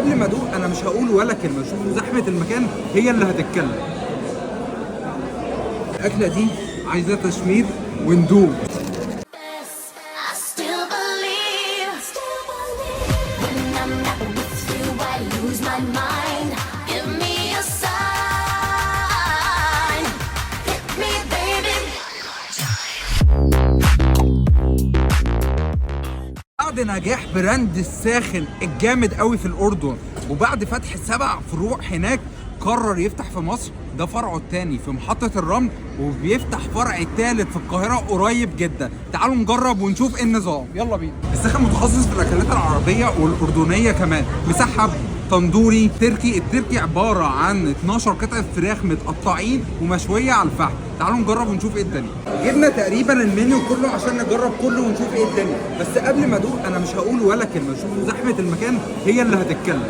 قبل ما ادوق انا مش هقول ولا كلمه، شوفوا زحمة المكان هي اللي هتتكلم. الاكلة دي عايزه تشمير وندوق. I still believe. When I'm not with you, I lose my mind. Give me a sign. Hit me, baby. بعد نجاح brand الساخن الجامد قوي في الاردن، وبعد فتح 7 فروع هناك، قرر يفتح في مصر. ده فرعه الثاني في محطة الرمل، وبيفتح فرع الثالث في القاهرة قريب جدا. تعالوا نجرب ونشوف ايه النظام، يلا بينا. الساخن متخصص في الاكلات العربية والاردنية كمان، مسحب، تندوري، تركي. التركي عبارة عن 12 قطعة فراخ متقطعين ومشوية على الفحم. تعالوا نجرب ونشوف ايه الدنيا. جبنا تقريبا المنيو كله عشان نجرب كله ونشوف ايه الدنيا، بس قبل ما ادوق انا مش هقول ولا كلمة، شوفوا زحمة المكان هي اللي هتتكلم.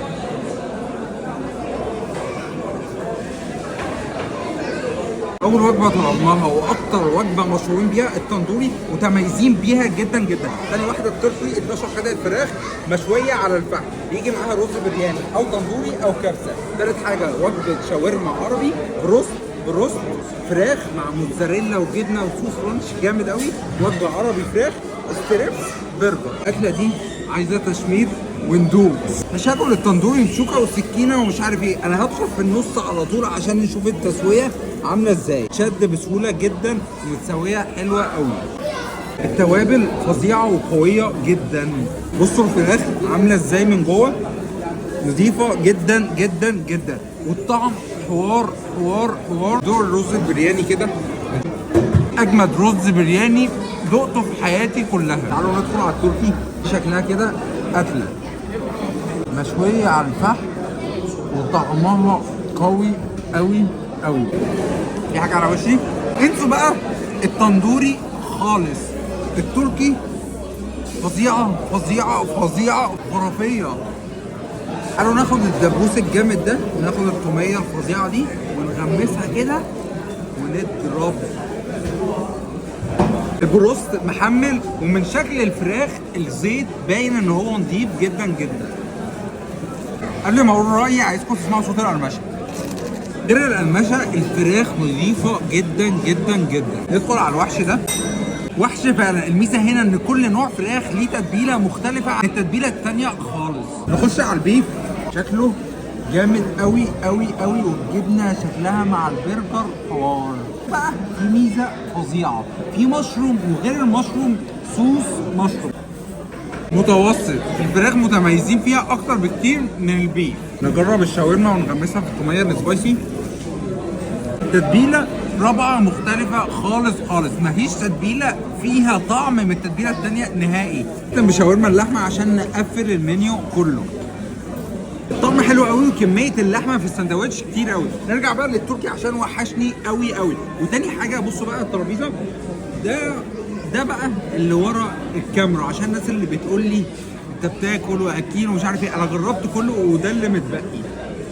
اول وجبة طلبناها واكتر وجبة مشهورين بيها التندوري وتميزين بيها جدا جدا. ثاني واحدة التركي، 12 قطعه فراخ مشوية على الفحم، يجي معاها رز برياني او تندوري او كبسة. ثالث حاجة وجبة شاورما عربي، بروست فراخ مع موتزاريلا وجبنه وصوص ranch جامد قوي. وجبة عربي فراخ strips برجر. الاكلة دي عايزه تشمير وندوق. مش هاكل التندوري بشوكة وسكينة ومش عارف ايه، انا هدخل في النص على طول عشان نشوف التسوية عامله ازاي. شد بسهولة جدا ومتسويه حلوة قوي. التوابل فظيعة وقويه جدا. بصوا الفراخ عامله ازاي من جوه، نظيفة جدا جدا جدا، والطعم حوار حوار حوار. دور الرز البرياني كده، اجمد رز برياني دقته في حياتي كلها. تعالوا ندخل على التركي. شكلها كده قتله مشوية على الفحم وطعمها قوي قوي قوي. في حاجة على وشي. انسوا بقى التندوري خالص، التركي فظيعة فظيعة فظيعة خرافية. تعالوا ناخد الدبوس الجامد ده وناخد التوميه الفظيعة دي ونغمسها كده ونضرب. البروست محمل، ومن شكل الفراخ الزيت باين ان هو نضيف جدا جدا. قبل ما اقول رايي عايزكم تسمعوا صوت القرمشه. غير القرمشه الفراخ نظيفة جدا جدا جدا. ندخل على الوحش ده، وحش فعلا. الميزة هنا ان كل نوع فراخ ليه تتبيله مختلفة عن التتبيله التانية خالص. نخش على ال beef، شكله جامد قوي قوي قوي، والجبنه شكلها مع البرجر حوار. بقى في ميزة فظيعة، في مشروم، وغير ال mushroom صوص مشروم متوسط. الفراخ متميزين فيها اكتر بكتير من ال beef. نجرب الشاورما ونغمسها في التوميه ال spicy. تتبيله رابعه مختلفة خالص خالص، مفيش تتبيله فيها طعم من التتبيله التانية نهائي. بشاورما اللحمة عشان نقفل المنيو كله. الطعم حلو قوي وكمية اللحمة في السندوتش كتير قوي. نرجع بقى للتركي عشان وحشني قوي قوي. وتاني حاجة بصوا بقى الترابيزة ده بقى اللي ورا الكاميرا، عشان الناس اللي بتقول لي انت بتاكل واكيل ومش عارف ايه، انا جربت كله وده اللي متبقي.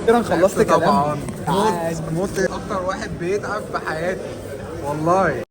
كده خلصت كلام. طبعا موت موت، اكتر واحد بيتعب في حياتي والله.